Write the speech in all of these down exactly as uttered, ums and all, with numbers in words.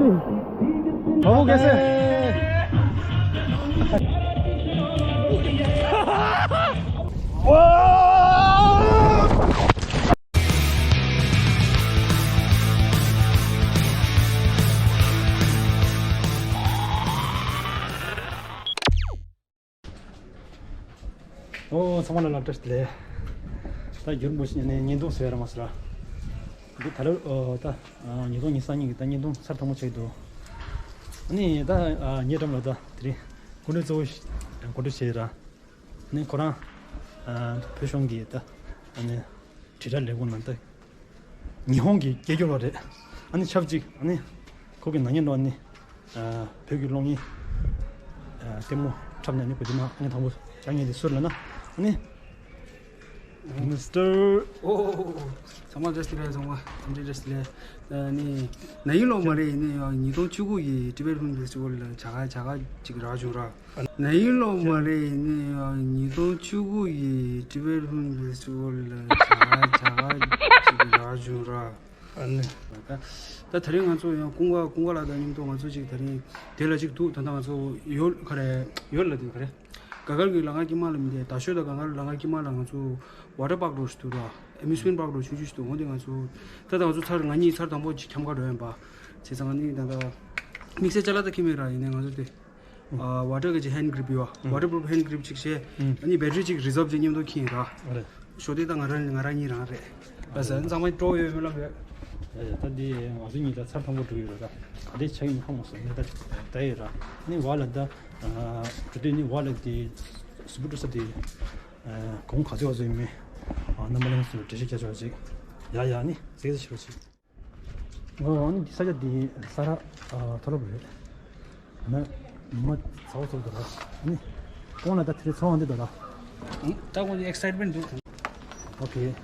बाबू कैसे? ཨོ། ཚང་མ་ལ་ལ་བཀྲ་ཤིས་བདེ་ལེགས། ད་འགྱུར་མོ་ཞིག་ནས་བརྙན་ཐུང་བཟོས་ར་མ་ཟེར་ར། འདི་ད་ལོ་ཨོ་ད་ཉིས་སྟོང་ཉི་ཤུ་རྩ་གཉིས་ཀྱི་ད་བརྙན་ཐུང་ཚར་དང་པོ་ཆགས་ཀྱི་འདུག་ཨ་ནི་ད་ཉེ་འགྲམ་ལ་ད་དེ་རིང་སྐུ་མགྲོན་གཙོ་བོ་ཞིག་གོ་སྒྲིག་བྱས་ར། ཨ་ནི་ཁོ་རང་བོད་གཞུང་གི་ད་ཨ་ནི་དྲིལ་བསྒྲགས་ལས་ཁུངས་ནང་ད། ཉི་ཧོང་གི་སྐད་སྒྱུར་བ་རེད། ཨ་ནི་ཆབས་ཅིག་ཨ་ནི་ཁོ་གི་ནག་ཉེས་ལོག་ནི་བོད་ཀྱི་གློག་བརྙན་ལྟད་མོ་འཁྲབ་ནས་ནི་གོ་དེ་ན་ཨ་ནི་དང་པོ་ཅང་ངེས་དེ་སུ་ལ་ན་ཨ་ནི་མི་སི་ཊར། ཨོ། ཚང་མ་བཀྲ་ཤིས་བདེ་ལེགས། ཚང་མ་ཐམས་ཅད་བཀྲ་ཤིས་བདེ་ལེགས། ཨ་ནི་ནའི་ལོ་མ་རེད། ཡིན་ནའི་ཡང་ཉིས་སྟོང་བཅུ་དགུ་ཡི་ཊི་བེཊ་ཕིལམ་ཕེ་སི་ཊི་ཝལ་ལ་བྱ་དགའ་བྱ་དགའ་ཅིག་རག་བྱུང་ར། ནའི་ལོ་མ་རེད། ཡིན་ནའི་ཡང་ཉིས་སྟོང་བཅུ་དགུ་ཡི་ཊི་བེཊ་ཕིལམ་ཕེ་སི་ཊི་ཝལ་ལ་བྱ་དགའ་བྱ་དགའ་ཅིག་རག་བྱུང་ར། ཨ་ནི། ད་ད་དེ་རིང་ང་ཚོ་ཡང་ཀུན་དགའ་ཀུན་དགའ་ལགས་དང་མཉམ་དུ་ང་ཚོ་ཅིག་དེ་རིང་དེ་ལ་ཅིག་འདུག་ད་ལྟ་ང་ཚོ་ཡོད་ག་རེ་ཡོད་ལ་དེ་ག་རེ་ག་གར་གྱི་ལ་ང་དཀྱིལ་མ་ལ་མི་དེ་ད་ཤོད་ད་ག་གར་ལ་ང་དཀྱིལ་མ་ལ་ང་ཚོ་ཝ་ཊར་པཱག་འགྲོ་ཞིག་འདུག་ར། ཨེ་མུ་སི་མེན་ཊི་པཱག་འགྲོ་ཆུང་ཆུང་ཞིག་འདུག་འོ་དེ་ང་ཚོ་ད་ད་ང་ཚོ་ཚར་ང་གཉིས་ཚར་དང་པོ་ཅིག་འཁྱམ་ག་འགྲོ་ཡིན་པ་བྱས་ཙང་ཨ་ནི་ད་ད་དམིགས་བསལ་ཅ་ལག་ད་ཁྱེར་མེད་ར། ཡིན་ནའི་ང་ཚོ་དེ། ཨ་ཝ་ཊར་གི་ཅིག་ཧེན་ཌི་གི་རིབ་ཡོད། ཝ་ཊར་པུ་རུཕ་ཧེན་ཌི་གི་རིབ་ཅིག་བྱས། ཨ་ནི་བེ་ཊི་རི་ཅིག་རི་ཛརབ་ཅིག་མཉམ་དུ་ཁྱེར་ར། རེད། ཞོ་དེ་ད་ང་རང་ང་རང་གཉིས་རང་རེད། ལགས་སོ། ཨ་ནི་ཚང་མ་སྤྲོ་ཡོད་མི་ལབ་ཡོད། ཡ་ཡ། ད་འདི་ང་ཚོ་གཉིས་ད་ཚར་དང་པོ་འགྲོ་ཡོད་ར། ད་ད་འདི་ཆགས་ཡིན་ཧ་མ་སོང་ནི་ད་ད་ཡོད་ར། ནི་ཝ་ལ་ད་འགྲོ་དུས་ནི་ཝ་ལ་དེ་སུ་བུ་ཏུ་ས་དེ་གོང་ག་ཚོད་བ་ཚོད་ཡིན་མི་རྣམ་པ་ལྷན་ཚོ་འགྲེལ་བཤད་རྒྱག་ཆོག་ཅིག་ཡ་ཡ། ནི་ཟེར་ཟེར་ཞིག་རོ་ཅིག་ཨོ། ཨ་ནི་འདི་ས་ཆ་འདི་ས་ར་ཨ་མཐོ་སློབ་རེད། ན་ཉི་མ་ཚ་བོ་ཚ་བོ་འདུག་ར། ཨ་ནི་ཁོང་ལ་ད་དེ་རིང་ཚོང་འདི་འདུག་ར། ད་ཁོང་ཚོ་ཨེག་སའིཊ་མེན་ཊི་འདུག་ཨོ་ཁེ།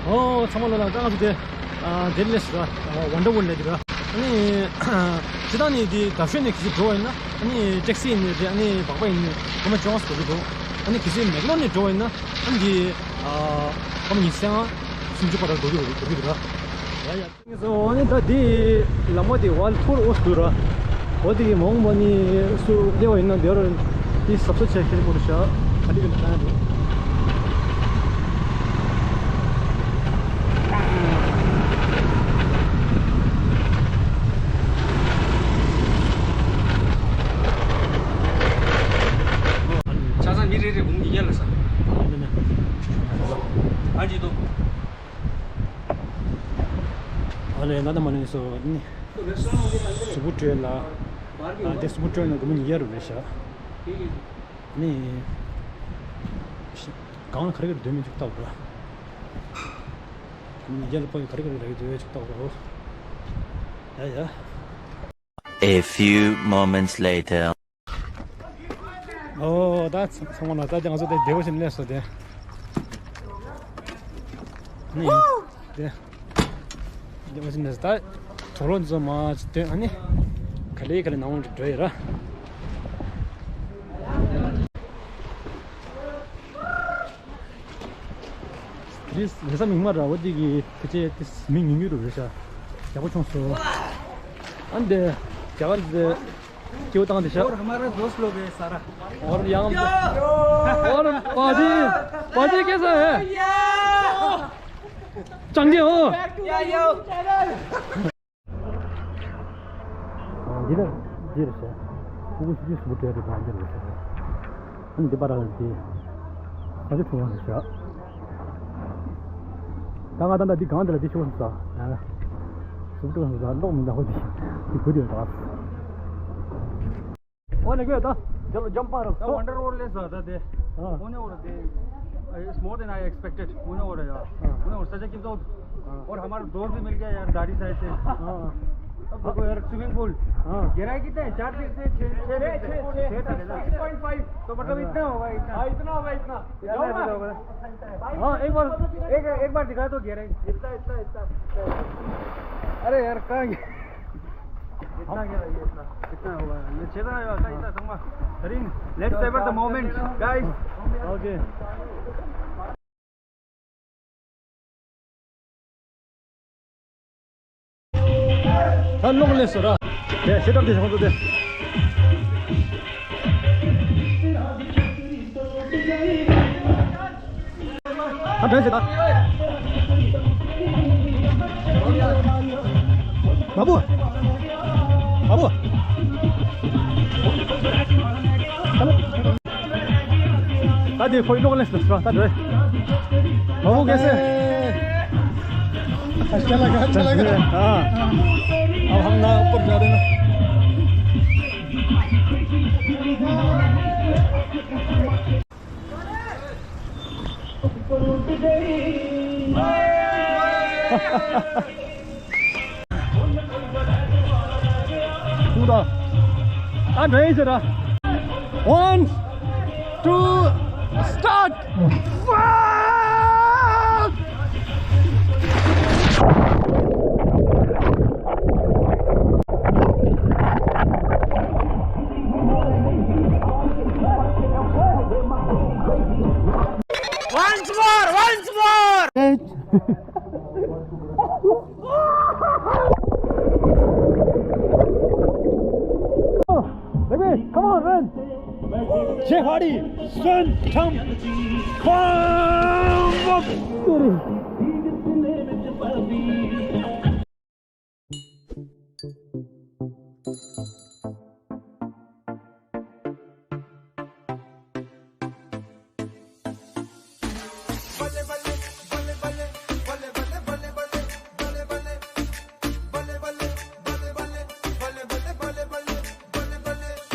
ཨོ། ཚང་མ་ལ་ལ་ང་ཚོ་དེ་ཨ་ལྡི་ལི་ལ་ཟེར་ར། ཨ་ཝན་ཌར་ཝརལྡ་ལ་ཟེར་ར། ཨ་ནི་སྤྱིར་བཏང་ནི་དེ་དགའ་ཤོས་ནས་གལ་སྲིད་འགྲོ་བ་ཡིན་ན་ཨ་ནི་ཊེག་སི་ཡིན་ནི་རེད། ཨ་ནི་སྦག་སྦག་ཡིན་ནི་སྐར་མ་བཅོ་ལྔ་ཙམ་འགྲོ་གི་འདུག་ཨ་ནི་གལ་སྲིད་མེག་ལོར་ནས་འགྲོ་བ་ཡིན་ན་ཨ་ནི་དེ་ཨ་སྐར་མ་ཉི་ཤུ་རྩ་ལྔ་སུམ་ཅུ་བར་འགྲོ་གི་འདུག་འགྲོ་གི་འདུག་ར། ཡ་ཡ། ཨོ་ནི་ད་འདི་ལམ་པ་འདི་ཝལ་ཐུར་འོ་སུ་ར། འོ་དེ་གི་མ་འོངས་པ་ནི་སུ་སླེབས་པ་ཡིན་ན་འདི་རུ་འདི་གཟབ་གཟབ་བྱས་ཁྱེར་དགོས་རེད་ཤག་ཨ་འདི་གི་ལ་ད་འདི། ཆ་ཚང་མི་རེ་རེ་སྒོར་མོ་ཉིས་བརྒྱ་ལ་ས། ཨ་འདི་ནས། ཨ་འདི་དོ། ཨ་ལས་ང་ད་མ་ནས་སོ་ནི། སུ་བུ་ཀྲོན་ལ། ཨ་དེ་སུ་བུ་ཀྲོན་ལ་སྒོར་མོ་ཉིས་བརྒྱ་རུ་རེད་ཤག་ནི། གང་ལ་ག་རེ་ག་རེ་སྡོད་མི་འཇུག་ཐག་ར། སྒོར་མོ་ཉིས་བརྒྱ་ལ་ཕ་གི་ག་རེ་ག་རེ་རག་གི་སྡོད་མི་འཇུག་ཐག་ར། ཡ་ཡ། A few moments later. ཨོ་ད་ཚང་མ་ལ་ད་ང་ཚོ་དེ་བདེ་པོ་ཞིག་སླེབས་སོང་དེ། ནི་དེ་བདེ་པོ་ཞིག་སླེབས་སོང་ད། གྲོགས་ལོ་ཚོ་མ་ཅིག་སྟོན་ཨ་ནི། ག་ལེ་ག་ལེ་ནང་ལ་འགྲོ་ཡི་ར། དེ་རེས་ས་མིག་དམར་ར་བ་འདི་གི་ཕལ་ཆེར་དེ་མི་ཉུང་ཉུང་རུ་རེད་ཤག་ཡག་པོ་བྱུང་སོང་། ཨ་འདི་རྒྱ་གར་འདི་སྐྱེ་བོ་བཏང་དེ་ཤག और हमारा दोस्त लोग है सारा। और यहाँ और पाजी पाजी कैसा है? चंगे हो? འདི་ལ་འདིར་ཟེར། ཕྲུ་གུ་ཤི་ཤི་སུ་བྲོས་རེད་དང་འདིར་ཟེར། ཨ་ནི་འདི་པར་ར་འདི། ང་ཚོ་ཁྲུང་བ་ཟེར་ཤག་ད་ང་ད་ལྟ་འདི་སྒང་འདི་ལ་འདི་ཆུ་བ་ཟ། ཟུག་ཏུ་ཟ་ལོག་མི་འདའ་ཧོ་འདི་འདི་བུ་འདི་ར། ཨོ་ནི་གོ་ད། चलो जंप मारो। द वंडर वर्ल्ड ले सा था दे। हाँ। होने और दे। It's more than I expected. होने और यार। हाँ। होने और सजा की तो। हाँ। और हमारा दोस्त भी मिल गया यार, दाढ़ी साइड से। हाँ। अब देखो यार, स्विमिंग पूल। हाँ। गहराई कितना है? चार फीट से छः, छः फीट से। छः, छः, छः। छः फीट है ना? Six point five. तो मतलब हाँ। इतना होगा, इतना। हाँ, इतना होगा, इतना। हाँ, एक बार, एक, एक बार दिखा दो गहराई। इतना, इतना, इतना। अरे यार, कहाँ गया? इतना क्या है, ये इतना? कितना होगा? ये छेदा है, ऐसा, इतना Sangma. Let's savor the moment, guys. Okay. ད་ལོག་ལས་སོ་ར། དེ་ཤེས་ཐབས་དེ་ཤོང་ཚོ་དེ། ད་དྲན་ཟེར་ད། མ་བུ། མ་བུ། ད་དེ་ཁོའི་ལོག་ལས་སོ་ད་དྲན། མ་བུ་གེ་སེ། अच्छा लगा, अच्छा लगा। हाँ। अब हम ना ऊपर जा रहे हैं ना। पूरा। आ, नहीं जरा। One, two, start! Once more, once more! Baby, come on, run! Jehadi, sun, thumb, come on!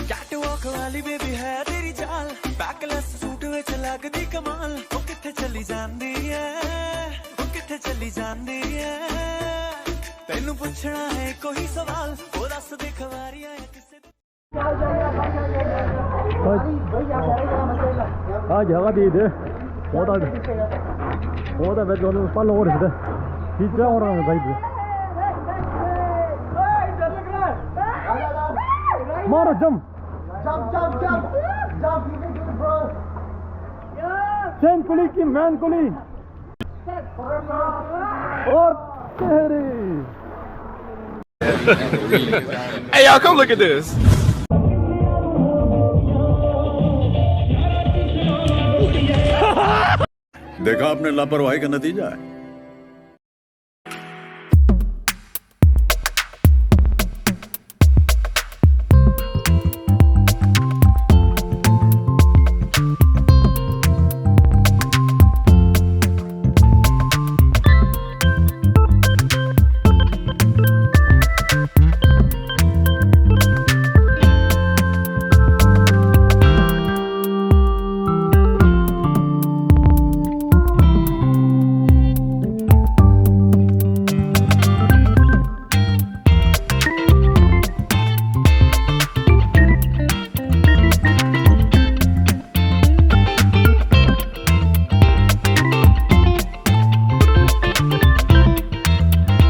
Catwalk ਵਾਲੀ ਬੇਬੀ ਹੈ ਤੇਰੀ ਚਾਲ, ਬੈਕਲੈਸ ਸੂਟ ਵਿੱਚ ਲੱਗਦੀ ਕਮਾਲ। ਉਹ ਕਿੱਥੇ ਚਲੀ ਜਾਂਦੀ ਐ, ਉਹ ਕਿੱਥੇ ਚਲੀ ਜਾਂਦੀ ਐ? ਤੈਨੂੰ ਪੁੱਛਣਾ ਹੈ ਕੋਈ ਸਵਾਲ, ਉਹ ਦੱਸ ਦੇ ਖਵਾਰੀਆਂ ਐ ਕਿਸੇ। ཨ་རྒྱ་གར་དེ་དེ། འོ་ད། འོ་ད་བེད་ཀོན་པ་ལོ་རེ་དེ། དེ་ཅང་འོ་རང་ག་ཡིན། མར་ཇམ། Jump, jump, jump! Jump, you can do it, bro! ཅན་ཀུ་ལི་ཀི་མན་ཀུ་ལི། འོ་དེ་རེད། Hey, y'all, come look at this. देखा आपने, लापरवाही का नतीजा है।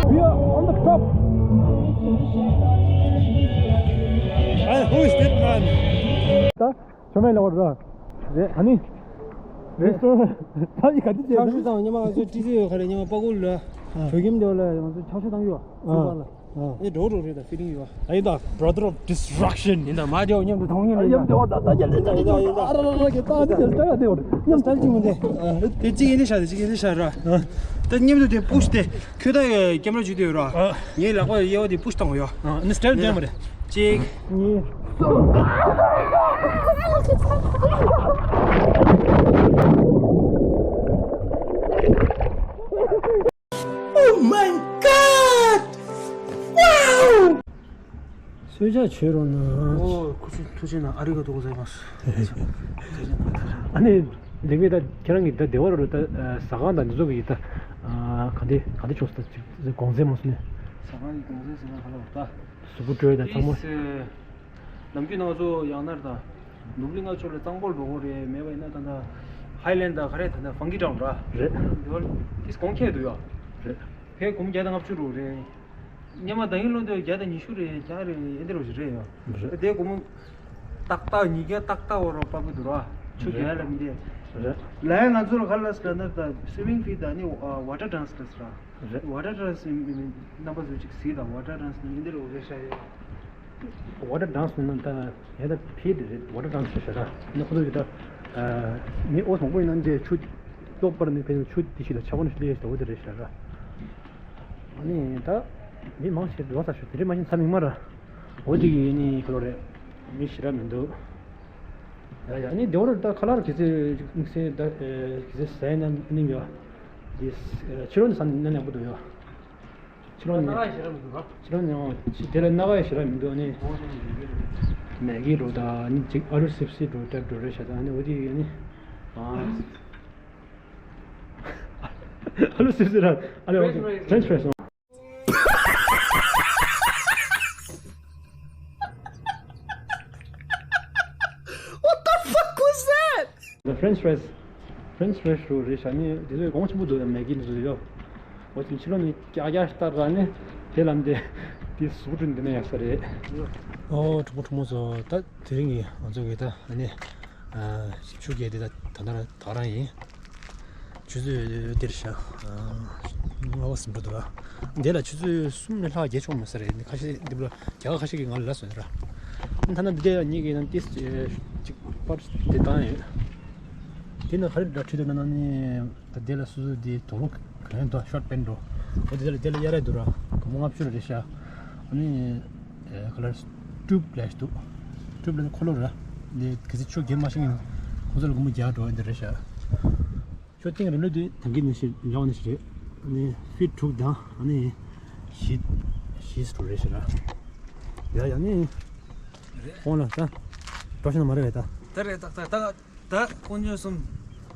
We are on the top. And who is that man? ད་ཆོ་མེད་ལ་བར་ར། རེད། ཨ་ནི། རེད། ད་ཡི་ག་དུས་ཕྱག་ཤུ་དང་ཉི་མ་ང་ཚོའི་ཏི་སི་ཡོད་ཁ་རེད། ཉི་མ་པ་ཀུ་ལ་བོད་ཁྱིམ་དེ་ལ་ང་ཚོ་ཕྱག་ཤུ་བཏང་ཡོད། ཨ། ཨ། ཨེ་འགྲོ་འགྲོ་རེད། ད་ཕི་ལིང་ཡོད། ཨ་ཡིན་ད། Brother of Destruction ཡིན་ད། མ་དེའོ་མཉམ་དུ་མཐོང་ཡིན་ལ་ཡིན་ད། ཡིན་ད། ཨ་ར་ར་ར་གི་ད་དེ་དེ་ད་ཡ་དེའོ་མཉམ་སྟལ་གྱི་མི་འདི། དེ་གཅིག་ཡིན་དེ་ཤ་དེ་གཅིག་ཡིན་དེ་ཤ་ར། ད་མཉམ་དུ་དེ་པུཤ་དེ་ཁྱོད་ད་ཀེམ་ར་བྱུག་དེ་ཡོད་ར། ངའི་ལག་པ་གཡས་པ་དེ་པུཤ་བཏང་ཡོད། ཨ་ནི་སྟལ་དེ་མ་རེད། གཅིག་གཉིས། Oh my god! Wow! གསོལ་ཇ་མཆོད་རོགས་གནང་། ཨོ། ཁུ་ཚུར་ཐུགས་རྗེ་གནང་། ཨ་རི་ག་ཏོ་གོ་ཛའི་མ་སི། ཨ་ནི་ལེགས་པས། ད་ཁྱེད་རང་གིས་ད་སྡེ་བ་རུ་ད་ཟ་ཁང་དང་འདི་ཚོ་གི་ད་ག་འདི་ག་འདི་བྱུང་སོང་། ད་ཅིག་གོང་ཚད་མ་སོང་ནས། ཟ་ཁང་གི་གོང་ཚད་ཟ་ཁང་ག་ལ་བ་ད། གཟུགས་པོ་སྤྲོད་ད་ཚང་མ། ནམ་རྒྱུན་ང་ཚོ་ཡང་ན་ད་ནུབ་གླིང་ང་ཕྱོགས་ལ་གཙང་པོར་འགྲོ་དགོས་རེད། མེད་པ་ཡིན་ན་ད་ད་ཧའི་ལན་ད་ག་རེ་ད་ད་ཧྥང་གི་ཀྲང་ར་རེད། འདི་བར་དེ་གོང་ཁྱད་འདུག་ཡ། རེད། ཕའི་གོང་བརྒྱ་དང་ལྔ་བཅུ་རུ་རེད། སྔོན་མ་ད་ཡིན་ལོ་འདི་བརྒྱ་དང་ཉི་ཤུ་རེད། བརྒྱ་རེད། ཨེ་འདི་རུ་ཞིག་རེད་ཡ། རེད། དེ་གོང་ཏག་ཏག་ཉིས་བརྒྱ་ཏག་ཏག་བར་རོ་པ་གི་འདུག་ར། ཆུ་རྒྱ་ལ་མི་དེ། རེད། ལ་ཡ་ང་ཚོ་ལ་ག་ལ་སི་ད་ན་ད་སི་ཝི་མིང་ཕུལ་ད་ནི་ཝ་ཊར་ཌན་སི་ལ་སི་ར། རེད། ཝ་ཊར་ཌན་སི་རྣམ་པ་ཚོ་ཅིག་གཟིགས་དང་། ཝ་ཊར་ཌན་སི་ནི་འདི་རུ་རེད་ཤག་ཡོད། ཝ་ཊར་ཌན་སི་ནི་ད་ཡ་ད་ཕི་དེ་རེད། ཝ་ཊར་ཌན་སི་ཟེར་ཤག་ར། ནི་ཁོ་ཚོ་ཡོད་ད། མི་ཨོ་མང་པོ་ཡིན་ན་འདི་ཆུ་ལོག་པར་ནི་ཕན་ཆུ་དེ་ཞིག་ལ་ཆ་བོ་ནི་ལས་ཞིག་ད་འོ་དེ་རེད་ཤག་ར། ཨ་ནི་ད་མི་མང་ཆེ་ལོ་ས་ཤོད་དེ་རེད། མ་ཤེས་ཚ་མིག་མ་ར། འོ་དེ་གི་ནི་ཁོ་ལོ་རེད། མི་ཞེ་དྲག་མི་འདུག་ཡ་ཡ། ཨ་ནི་དེ་བོ་ར་ད་ཁ་ལར་གི་ཚེ་དམིགས་བསལ་ད་གི་ཚེ་ཟས་ན་ནི་ཡོད། དེ་ཕྱི་ལོགས་ནས་ཟ་ན་ཡག་པོ་འདུག་ཡ། ཕྱི་ལོགས་ནས། སྣ་ཁ་ཞེ་དྲག་མི་འདུག་ར། ཕྱི་ལོགས་ནས་ཨོ་ཕྱི་དེ་ལ་སྣ་ཁ་ཞེ་དྲག་མི་འདུག་ཨ་ནི་མེ་གི་འགྲོ་ད། ཨ་ནི་ཅིག་ཨ་ལུ་སིབ་སིབ་འགྲོ་ཏེབ་འགྲོ་རེད་ཤག་ད་ཨ་ནི་འོ་དེ་ཨ་ནི་ཨ་ཨ་ལུ་སིབ་སིབ་ར། ཨ་ནི་འོ་དེ་French fries། What the fuck was that? The French fries. French fries རུ་རེད་ཤག་ནི་དེ་ཚོའི་གོང་ཆེན་པོ་འདུག་ཡ། མེ་གི་འདི་ཚོ་ཡོད། འོ་ཅིག་ཕྱི་ལོགས་ནས་ཀྱག་ཀྱག་ལྟར་ར་ནི་དེ་ལམ་དེ་དེ་གཟུགས་སྤྲོད་འདི་ན་ཡག་ས་རེད། ཨོ་གྲོགས་པོ་གྲོགས་མོ་ཚོ། ད་དེ་རིང་གི་ང་ཚོ་གི་ད་ཨ་ནི་ཨ་ཆུ་རྐྱལ་དེ་ད་ད་ལྟ་རང་ཡིན། ཆུ་ཚོད་འདིར་ཤག་ཨ་ལྔ་པ་ཟིན་འགྲོ་འདུག་ར། འདི་ལ་ཆུ་ཚོད་གསུམ་ནས་ལྷག་བརྒྱད་ཆོག་མེད་ས་རེད། ཁ་ཤས་འདི་ལ་རྒྱ་གར་ཁ་ཤས་ཀྱིས་ང་ལ་ལབ་སོང་ར། ཐ་ན་འདི་འདྲ་ཉིད་ཀྱི་ནང་ཏིས་ཅིག་པར་དེ་བཏང་ཡོད། དེ་ནི་ག་རེ་འདྲ་བྲིས་འདུག་ན་ནི་ད་དེ་ལ་སོ་སོ་དེ་དུག་ལོག་ག་རེ་འདུག་ཤོར་པན་འགྲོ། འོ་དེ་ལ་དེ་ལ་གཡར་རེ་འདུག་ར། སྒོར་མོ་ལྔ་བཅུ་རེ་རེད་ཤག་ཨ་ནི་ཁ་ལར་ཊུབ་ལས་འདུག་ཊུབ་ལས་ནི་འཁོར་ལོ་ར། ནི་གལ་སྲིད་ཆུ་རྐྱལ་མ་ཤེས་ན་ཁོ་ཚོ་ལ་སྒོར་མོ་བརྒྱ་འགྲོ་འདི་རེད་ཤག་ཁྱོད་སྟེང་རིམ་ལོ་དུས་ད་གིན་ནི་ཞིག་འཇོག་ནི་ཞིག་རེད། ཨ་ནི་ཕིཊ་དྲུག་དང་ཨ་ནི་བཞི་བཞི་དྲུག་རེད་ཤག་ར། ཡ་ཡ་ནི་རེད། ཁོང་ལ་ད་འགྲོ་ཤེས་ན་མ་རེད་པས་ད། ད་རེད་ད་ད་ད་ད་དཀོན་མཆོག་གསུམ་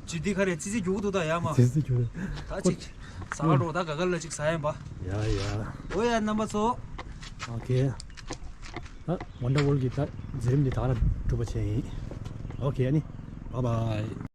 ཇི་ཏི་ཁ་རེད་ཙི་ཙི་རྒྱུག་འདུག་ད་ཡ་མ། ཙི་ཙི་རྒྱུག་རེད། ད་ཅིག་ཟ་ག་འགྲོ་ད་ག་ག་ལ་ཅིག་ཟ་ཡན་པ། ཡ་ཡ། འོ་ཡ་རྣམ་པ་ཚོ། ཨོ་ཁེ། ད་ཝན་ཌར་ཝོལ་གྱི་ད་མཛད་རིམ་འདི་ད་ག་རང་གྲུབ་པ་བྱས་ཡིན། ཨོ་ཁེ་ཨ་ནི། བཱའི་བཱའི།